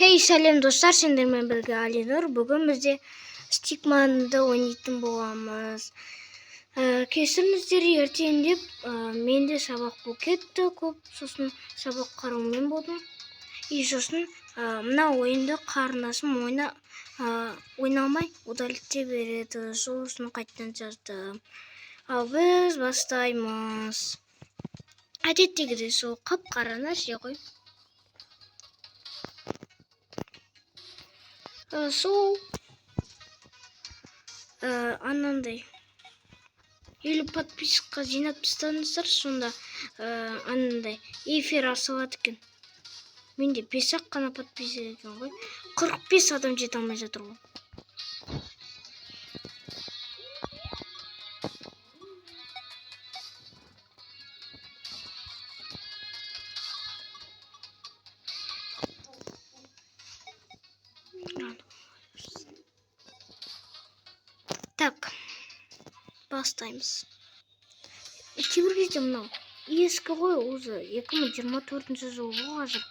Хей, сәлем достар, сендермен бірге Алинұр. Бүгін бізде Стикманды ойнайтын боламыз. Кешіріңіздер, ертең деп менде сабақ болып кетті көп, сосын сабақ қараумен болдым. И сосын мына ойынды қарындасым ойнамай удалить береді, сосын қайтадан жаздым. Ал біз бастаймыз. Әдеттегідей сол қап-қара нәрсе ғой. Сол анандай 50 подписчикқа жинап тастадыңыздар, сонда анандай эфир ашылады екен. Менде 5-ақ қана подписчик екен ғой. 45 адам жете алмай жатыр ғой. Так, бастаймыз. Кейбір кезде мынау ескі ғой, уже 2024 жыл ғой қазір.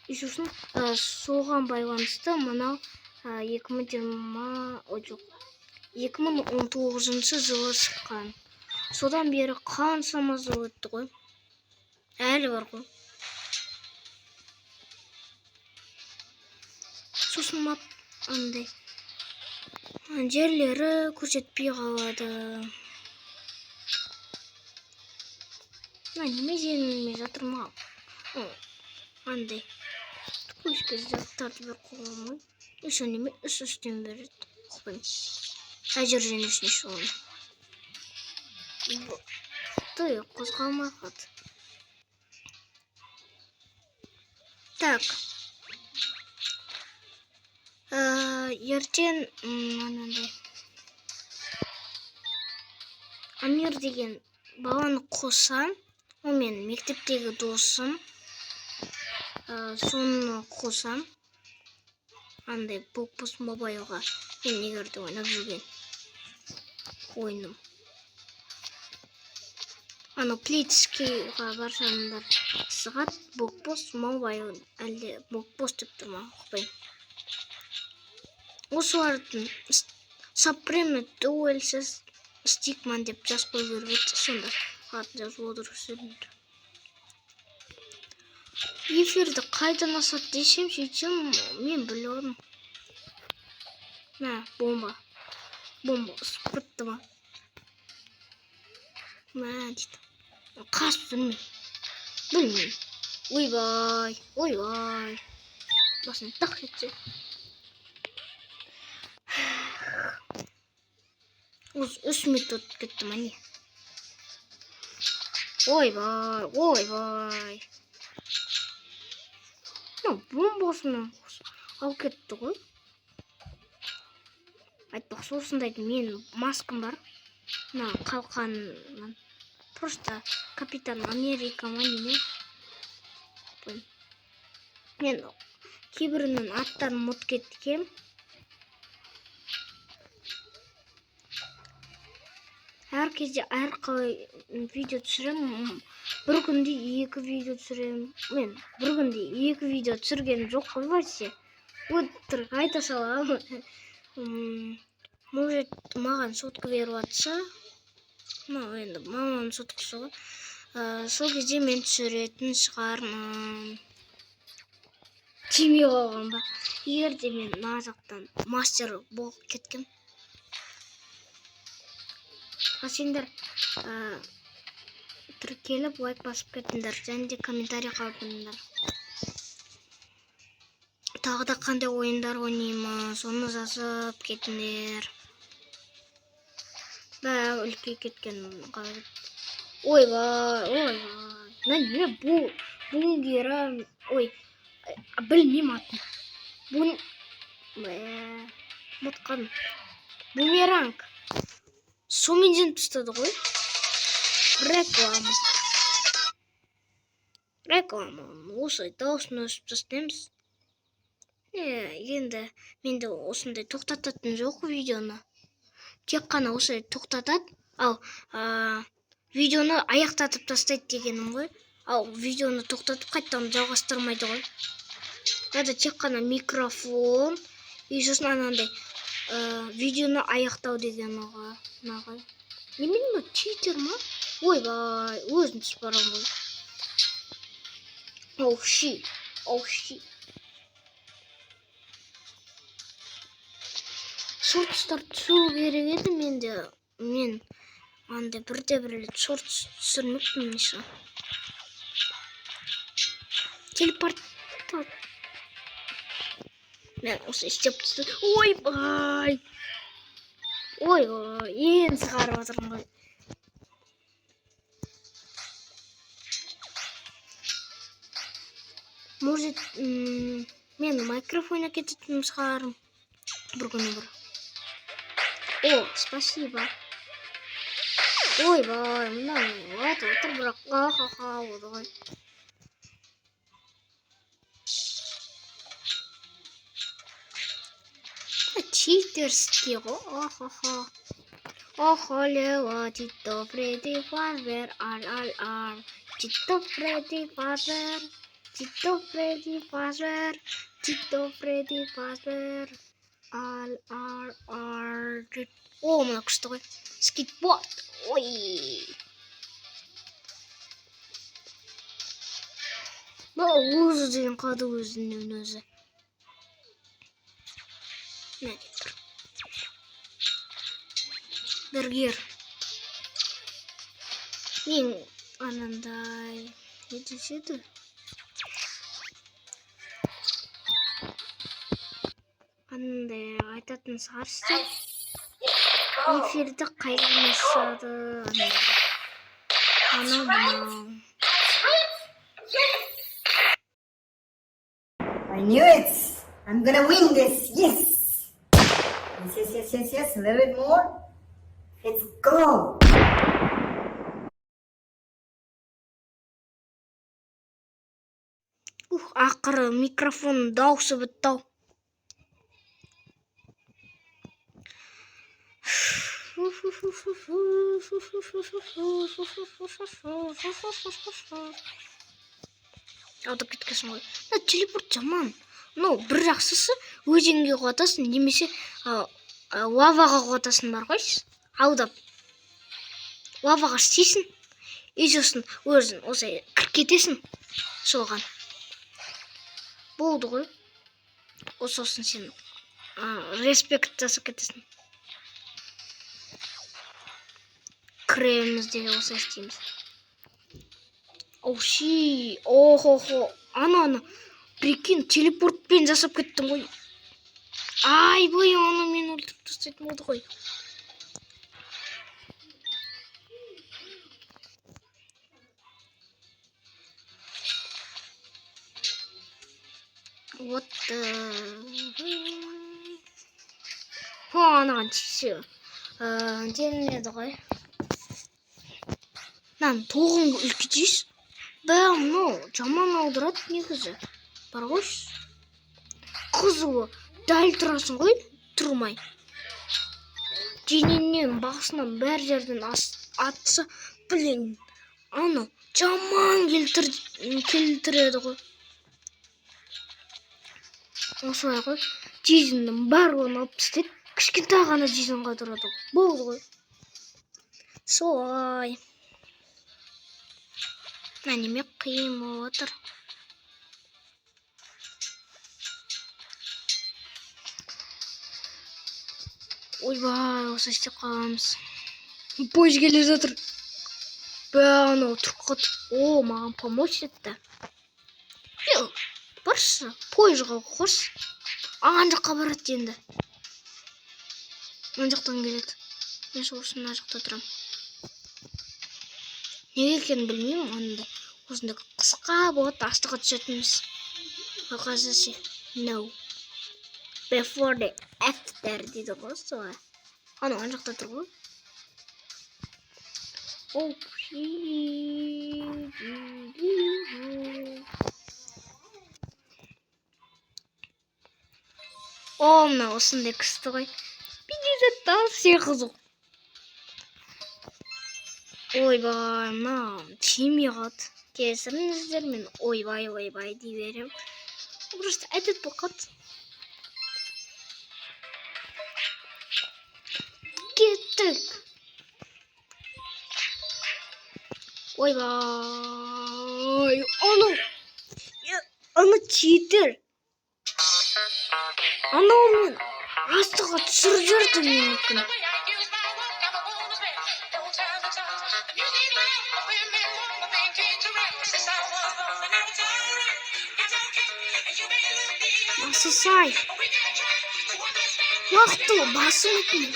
И сосын соған байланысты мынау 2020, ой, жоқ, 2019 жылы шыққан. Содан бері қаншама жыл өтті ғой. Әлі бар ғой. Сосын мап андай жерлері көрсетпей қалады. Мына неме жеңілмей жатыр ма? Андай тупой заттарды беріп қойған ғой. Еще неме үш үштен береді. Ұқпаймын. Әзір жеңесін еще оны. Ты қозғалмай қалды. Так. Ертең анандай Амир деген баланы қосам. Ол менің мектептегі досым. Соны қосам. Андай Блокпост мобайлға мен егер де ойнап жүрген ойыным. Анау Плитскийға барсаңдар шығады Блокпост мобайл, әлде Блокпост деп тұр ма, ұқпаймын. Осылардың Сапреме дуэльсіз Стикман деп жазып қою керек еді, сонда атын жазып отырып. Эфирді қайдан асады десем, сөйтсем мен біліп алдым. Мә, бомба. Бомба ұшып кетті ма? Мә, дейді. Қашып жүрмін. Білмеймін. Ойбай, ойбай. Басын тақ етсе. Осы 3 минут өтіп кетті ма не? Ойбай, ойбай. Ну, бомбасымен алып кетті ғой. Айтпақшы, осындайды менің маскам бар. Мына қалқаннан. Просто Капитан Америка ма неме? Мен кейбірінің аттарын ұмытып кеткем. Әр кезде әрқалай видео түсіремін. Бір күнде 2 видео түсіремін. Мен бір күнде 2 видео түсіргенім жоқ қой вообще. Өтірік айта саламын. Может, маған сотка беріп жатса, мынау енді мамамның соткасы ғой. Сол кезде мен түсіретін шығармын. Тимей қалған ба? Егер де мен мына жақтан мастер болып кеткем. А сендер тіркеліп лайк басып кетіңдер және де комментарий қалдырыңдар. Тағы да қандай ойындар ойнаймыз, соны жазып кетіңдер. Бә, үлкейіп кеткен қалай. Ойбай, ойбай. Мына неме бұл бунгера, ой, білмеймін атын. Бун, мә, ұмытып қалдым. Бумеранг. Сонымен жеңіп тастады ғой. Реклама. Реклама. Осылай дауысын өсіп тастаймыз. Енді менде осындай тоқтататын жоқ видеоны. Тек қана осылай тоқтатады. Ал видеоны аяқтатып тастайды дегенім ғой. Ал видеоны тоқтатып қайтадан жалғастырмайды ғой. Мынада тек қана микрофон и сосын анандай видеоны аяқтау деген оға. Мына немене, мынау читер ма? Ойбай, өзім түсіп барамын ғой. Oh shit, oh shit. Шортстар түсу керек еді менде. Мен андай бірде бір рет шортс түсірмеппін еще. Телепорт. Мен осы істеп түсті. Ойбай. Ойбай, енді шығарып жатырмын ғой. Может, мен микрофон әкететін шығармын бір күні бір. О, спасибо. Ойбай, мына вот отыр бірақ, ха-ха-ха болды ғой. Читерский ғой, ха-ха. Охолева, Тито Фредди Фазбер, ар ар ар. Тито Фредди Фазбер, Тито Фредди Фазбер, Тито Фредди Фазбер, ар ар ар. О, мына күшті ғой. Скейтборд. Ой. Мына өзі деген қады өзінен өзі. Міне деп тұр. Бургер. Мен анандай не деуші еді? Анандай айтатын шығарсыздар. Эфирді қайдан жасады? Анау мынау. I knew it! I'm gonna win this! Yes! Yes, yes, yes, yes, yes. A little bit more. Let's go! Ух, ақыры микрофон дауысы бітті ау. Аудап кеткенсің ғой. Мына телепорт жаман. Ну, бір жақсысы өзенге құлатасың немесе лаваға құлатасың бар ғой. Аудап. Лаваға істейсің. И сосын өзің осылай кіріп кетесің соған. Болды ғой. О, сосын сен респект жасап кетесің. Кіреміз де осылай істейміз. Оуши, охо-хо, ана, прикинь, телепортпен жасап кеттім ғой. Айбай, ана мені өлтіріп тастайтын болды ғой. What the... Хо, анаған тисе. Делінеді ғой. Мынаны тоғын үлкейтесіз. Бә, мынау жаман аударады негізі. Бар ғой. Қызуы дәл тұрасың ғой, тұрмай. Денеңнен, басынан, бәр жерден атса, блин, ана жаман келтіреді ғой. Осылай ғой. Жизньнің барлығын алып тастайды. Кішкентай ғана жизнь қалдырады ғой. Болды ғой. Солай. Мына неме қиын болып отыр. Ойбай, осылай істеп қаламыз. Пойыз келе жатыр. Бә, анау тұрып қалды. О, маған помочь етті. Е, баршы, пойызға қос. Ана жаққа барады енді. Ана жақтан келеді. Мен сол үшін мына жақта тұрамын. Неге екенін білмеймін, андай осындай қысқа болады, астыға түсетінбіз. Ал қазір ше, no. Before the after дейді ғой солай. Анау ана жақта тұр ғой. О, мына осындай күшті ғой. Пятьдесят қызық. Ойбай, мына тимей қалды. Кешіріңіздер, мен ойбай, ойбай дей беремін. Просто әдет болып қалды. Кеттік. Ойбай, анау, ана читер. Анау мен астыға түсіріп жіберді менікін. Басысай. Уақыты басым өтмей.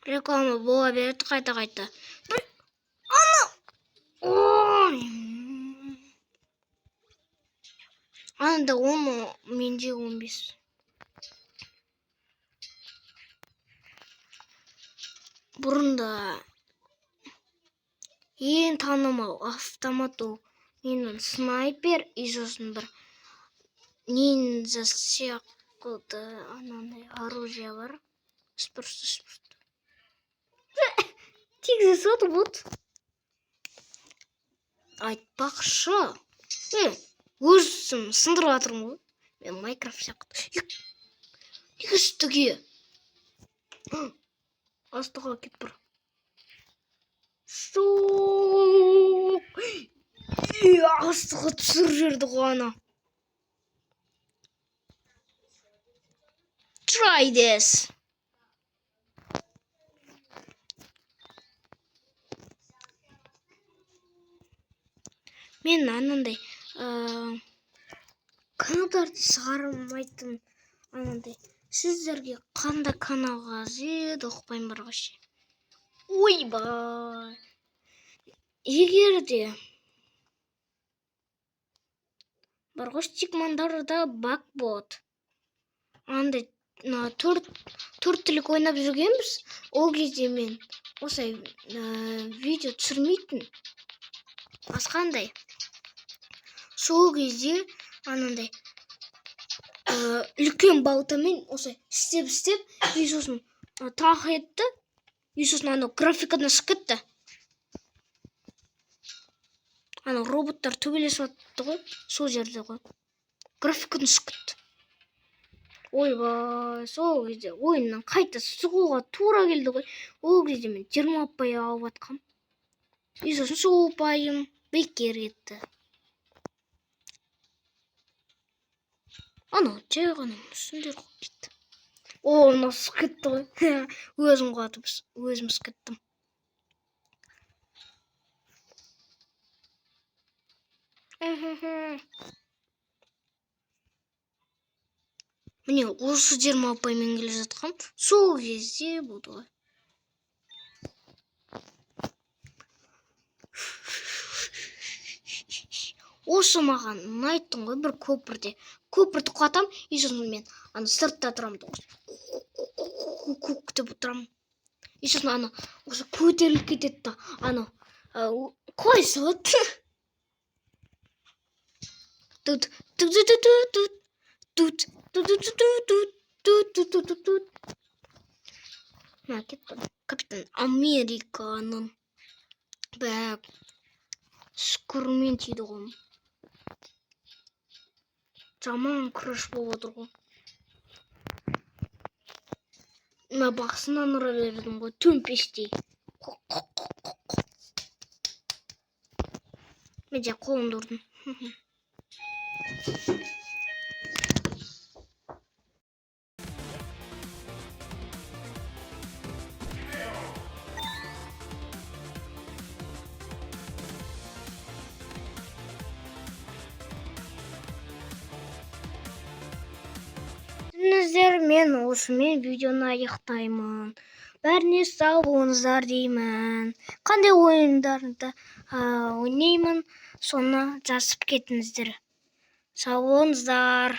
Реклама бола береді қайта-қайта. Бір ана. Ой. Анада 10, менде 15. Бұрында ең танымал автомат ол менің снайпер, и сосын бір ниндзя сияқты анандай оружие бар. Просто просто. Тигізе салды вот. Айтпақшы. Өзім сындырып жатырмын ғой. Мен Майнкрафт сияқты. Неге үстіге? Астыға кетіп тұр. Жоқ. Астыға түсіріп жіберді ғой ана. Try this. Мен анандай каналдарды шығармайтын анандай. Сіздерге қандай канал қажет, ұқпаймын бар вообще. Ойбай. Егер де бар ғой, стикмандарда баг болады. Андай төрт тілік ойнап жүргенбіз. Ол кезде мен осылай видео түсірмейтін. Басқандай. Сол кезде анандай үлкен балтамен осылай істеп-істеп, и сосын тағы етті, и сосын анау графикадан шығып кетті. Анау роботтар төбелесіп жатты ғой, сол жерде ғой. Графикадан шығып кетті. Ойбай, сол кезде ойыннан қайта шығуға тура келді ғой. Ол кезде мен 20 ұпай алып жатқам. И сосын сол ұпайым бекер кетті. Анау жай ғана мүсіндер қойып кетті. О, мынау сып кетті ғой. Өзім құлатып, өзім сып кеттім. Міне осы 20 ұпаймен келе жатқам. Сол кезде болды ғой. Осы маған ұнайтын ғой бір көпірде. Көпірді құлатам, и сосын мен ана сыртта тұрамын да, кук деп отырамын. И сосын ана осы көтеріліп кетеді да, анау қой салады. Тут, тут, тут, тут, тут, тут, тут, тут, тут, тут, тут, тут, тут, тут. Мына кетті. Капитан Американың бәк шүкірмен тиді ғой. Жаман крыш болып отыр ғой. Мына басынан ұра бердім ғой, төмпештей. Мен де қолымды ұрдым. Мен осымен видеоны аяқтаймын. Бәріне сау болыңыздар деймін. Қандай ойындарды ойнаймын, соны жазып кетіңіздер. Сау болыңыздар.